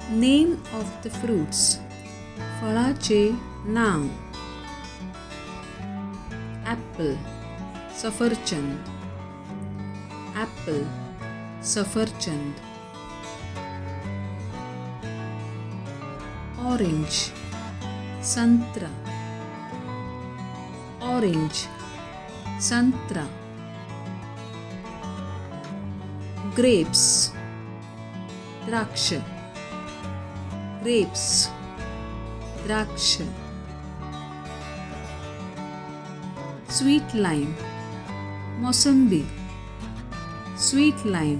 Name of the fruits. फळाचे नाव. Apple सफरचंद. ॲपल सफरचंद. ऑरेंज संत्रा. ऑरेंज संत्रा. ग्रेप्स द्राक्ष. ग्रेप्स द्राक्ष. स्वीट लाईम मोसंबी. स्वीट लाईम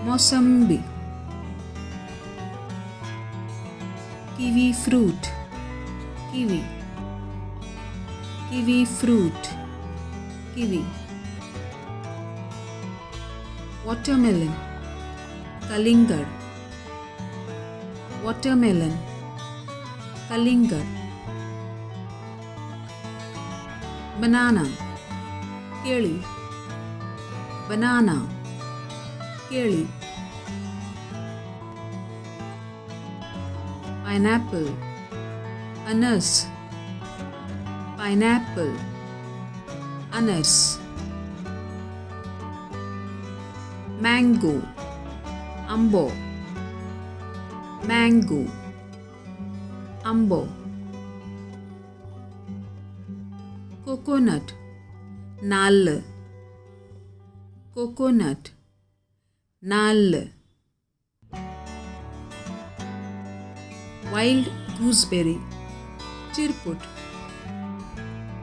मोसंबी. Kiwi fruit kiwi. Kiwi fruit kiwi. Watermelon कलिंगड. वॉटरमेलन कलिंगड. बनाना केळी. बनाना केळी. पायनॅपल अनस. पायनॅपल अनस. मँगो आंबो. मँगो आंबो. कोकोनट नाल्ल. कोकोनट नाल्ल. वाइल्ड गूसबेरी चिरपुट.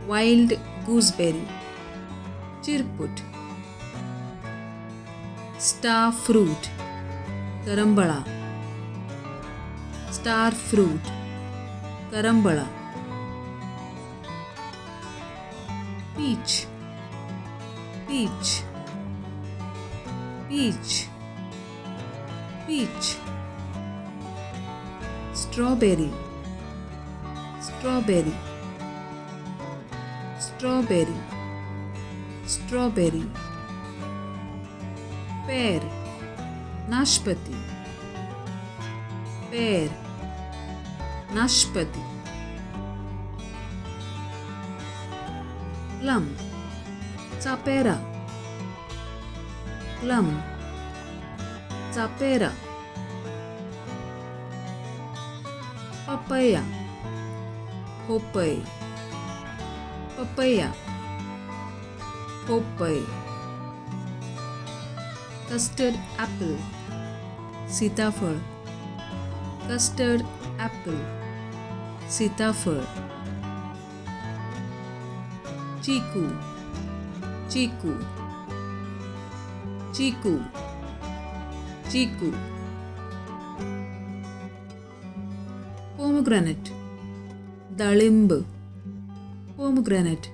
वाइल्ड गूसबेरी चिरपुट. स्टार फ्रूट करंबळा. स्टार फ्रूट करंबळा. Peach peach peach peach. Strawberry strawberry strawberry strawberry. Pear नाशपाती. पेर नाशपाती. प्लम चापेरा. प्लम चापेरा. पपया पोपय. पपया पोपय. कस्टर्ड ॲपल सीताफळ. कस्टर्ड ॲपल सीताफळ. चिकू चिकू चिकू चिकू. पोमग्रॅनेट डाळिंब. पोमग्रॅनेट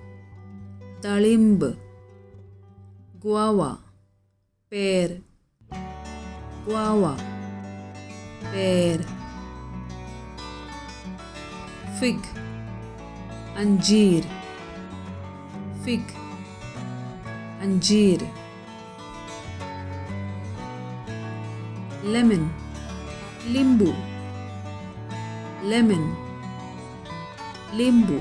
डाळिंब. गुआवा पेर. गुआवा पेर. फिग अंजीर. फिग अंजीर. लेमन लिंबू. लेमन लिंबू.